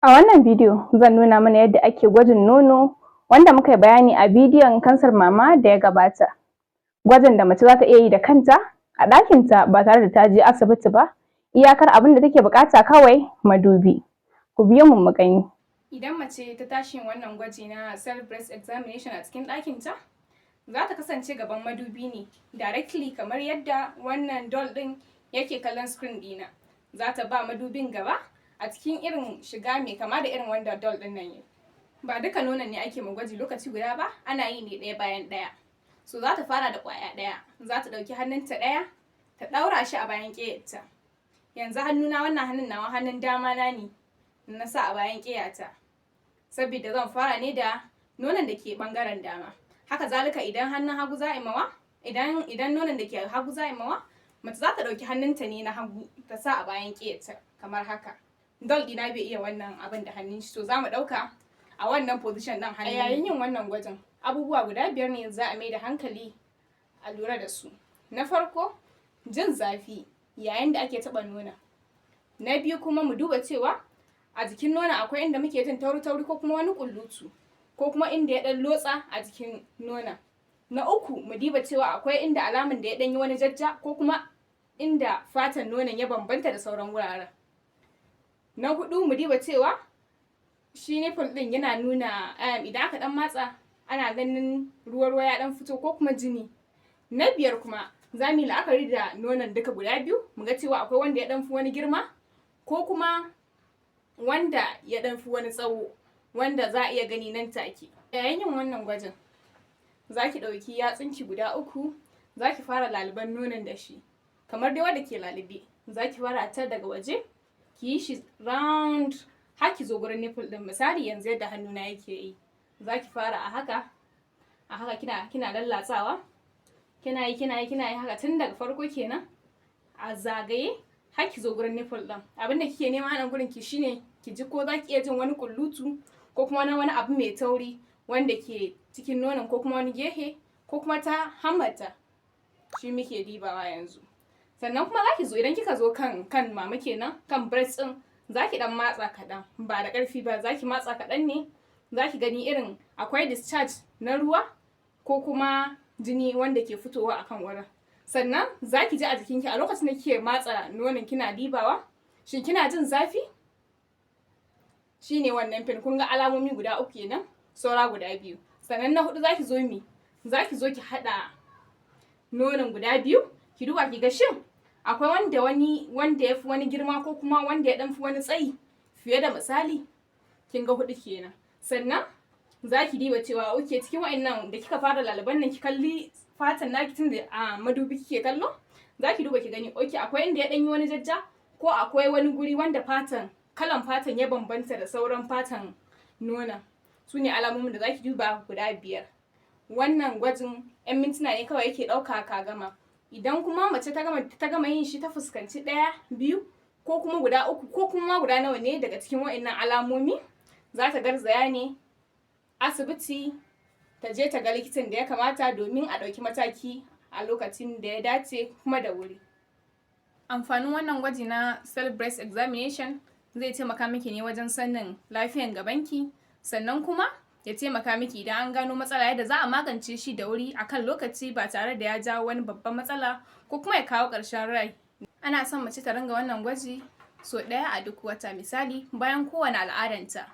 A wannan bidiyo zan nuna mana yadda ake gwajin nono wanda muka yi bayani a bidiyon kansar mama da ya gabata. Gwajin da mace za ta iya yi da kanta a ɗakinta ba tare da ta je asibiti ba, iyakar abin da take buƙata kawai madubi. Ku biyo mu mu gani. Idan mace ta tashi yin wannan gwaji na self breast examination a cikin ɗakinta, za ta kasance gaban madubi ne directly kamar yadda wannan doll ɗin yake kallon screen ɗina. Za ta ba madubin gaba a cikin irin shiga mai kama da irin wanda doll ɗin nan yayi. Ba duka nonon ne ake ma gwaji lokaci guda ba, ana yi ne ɗaya bayan ɗaya. So za ta fara da ƙwaya ɗaya, za ta ɗauki hannunta ɗaya ta ɗaura shi a bayan ƙeyarta. Yanzu hannuna, wannan hannun nawa, hannun dama na ne na sa a bayan ƙeyata, sabida zan fara ne da nonon da ke ɓangaren dama. Haka zalika idan hannun hagu za a yi mawa, idan nonon da ke hagu za a yi mawa, mace za ta ɗauki hannunta ne na hagu ta sa a bayan ƙeyarta kamar haka. Doll ɗina bai iya wannan abin da hannun shi, so za mu ɗauka a wannan position ɗin hannun. A yayin yin wannan gwajin, abubuwa guda biyar ne za a mai da hankali a lura da su. Na farko, jin zafi yayin da ake taɓa nonon. Na biyu kuma, mu duba cewa a jikin nonon akwai inda muke jin tauri-tauri ko kuma wani ƙullutu ko kuma inda ya ɗan lotsa a jikin nonon. Na uku, mu diba cewa akwai inda alaman da ya ɗan yi wani jajja ko kuma inda fatan nonon ya bambanta da sauran wuraren. Na huɗu, mu diba cewa shi nipple ɗin yana nuna idan aka ɗan matsa ana ganin ruwa-ruwa ya ɗan fito ko kuma jini. Na biyar kuma, za mu yi la'akari da nonon duka guda biyu, mu ga cewa akwai wanda ya ɗan fi wani girma ko kuma wanda ya ɗan fi wani tsawo wanda za a iya gani nan take. Yayin yin wannan gwajin, za ki ɗauki yatsunki guda uku, za ki fara laluben nonon da shi kamar dai wadda ke lalube. Za ki fara ta daga waje, ki yi shi round har ki zo gurin nipple ɗin. Misali, yanzu yadda hannuna yake yi, za ki fara a haka a haka, kina lallatsawa, kina yi, kina yi, kina yi haka tun daga farko kenan a zagaye har ki zo gurin nipple ɗin. Abinda kike nema a nan gurin ki shine ki ji ko za ki iya jin wani kullutu ko kuma wani abu mai tauri wanda ke cikin nonon ko kuma wani gefe ko kuma ta hammata. Shi muke dibawa yanzu. Sannan kuma za ki zo, idan kika zo kan mama kenan, kan breast ɗin, za ki ɗan matsa kaɗan, ba da ƙarfi ba, za ki matsa kaɗan ne. Za ki gani irin akwai discharge na ruwa ko kuma jini wanda ke fitowa akan wurin. Sannan za ki ji a jikinki a lokacin da kike matsa nonon kina dibawa, shin kina jin zafi? Shine wannan pain. Kun ga alamomi guda uku kenan, saura guda biyu. Sannan na hudu, za ki zo mi za ki zo ki haɗa nonon guda biyu, ki duba ki ga shin akwai wanda wani wanda ya fi wani girma ko kuma wanda ya ɗan fi wani tsayi fiye da misali. Kin ga hudu kenan. Sannan za ki diba cewa, okay, cikin wa'annan da kika fara laluban nan, ki kalli fatan naki tun da a madubi kike kallo, za ki duba ki gani, okay, akwai inda ya ɗan yi wani jajja ko akwai wani guri wanda fatan, kalan fatan ya bambanta da sauran fatan nonon. Su ne alamomin da za ki duba guda biyar. Wannan gwajin 'yan mintuna ne kawai yake ɗauka ka gama. Idan kuma mace ta gama yin shi, ta fuskanci ɗaya, biyu ko kuma guda uku ko kuma guda nawa ne daga cikin wa'annan alamomi, za ta garzaya ne asibiti ta je ta ga likitan da ya kamata domin a ɗauki mataki a lokacin da ya dace kuma da wuri. Amfanin wannan gwaji na self breast examination, zai taimaka miki ne wajen sanin lafiyan gabanki, sannan kuma ya taimaka miki idan an gano matsala yadda za a magance shi da wuri akan lokaci ba tare da ya jawo wani babban matsala ko kuma ya kawo ƙarshen rai. Ana son mace ta ringa wannan gwaji sau ɗaya a duk wata, misali bayan kowane al'adanta.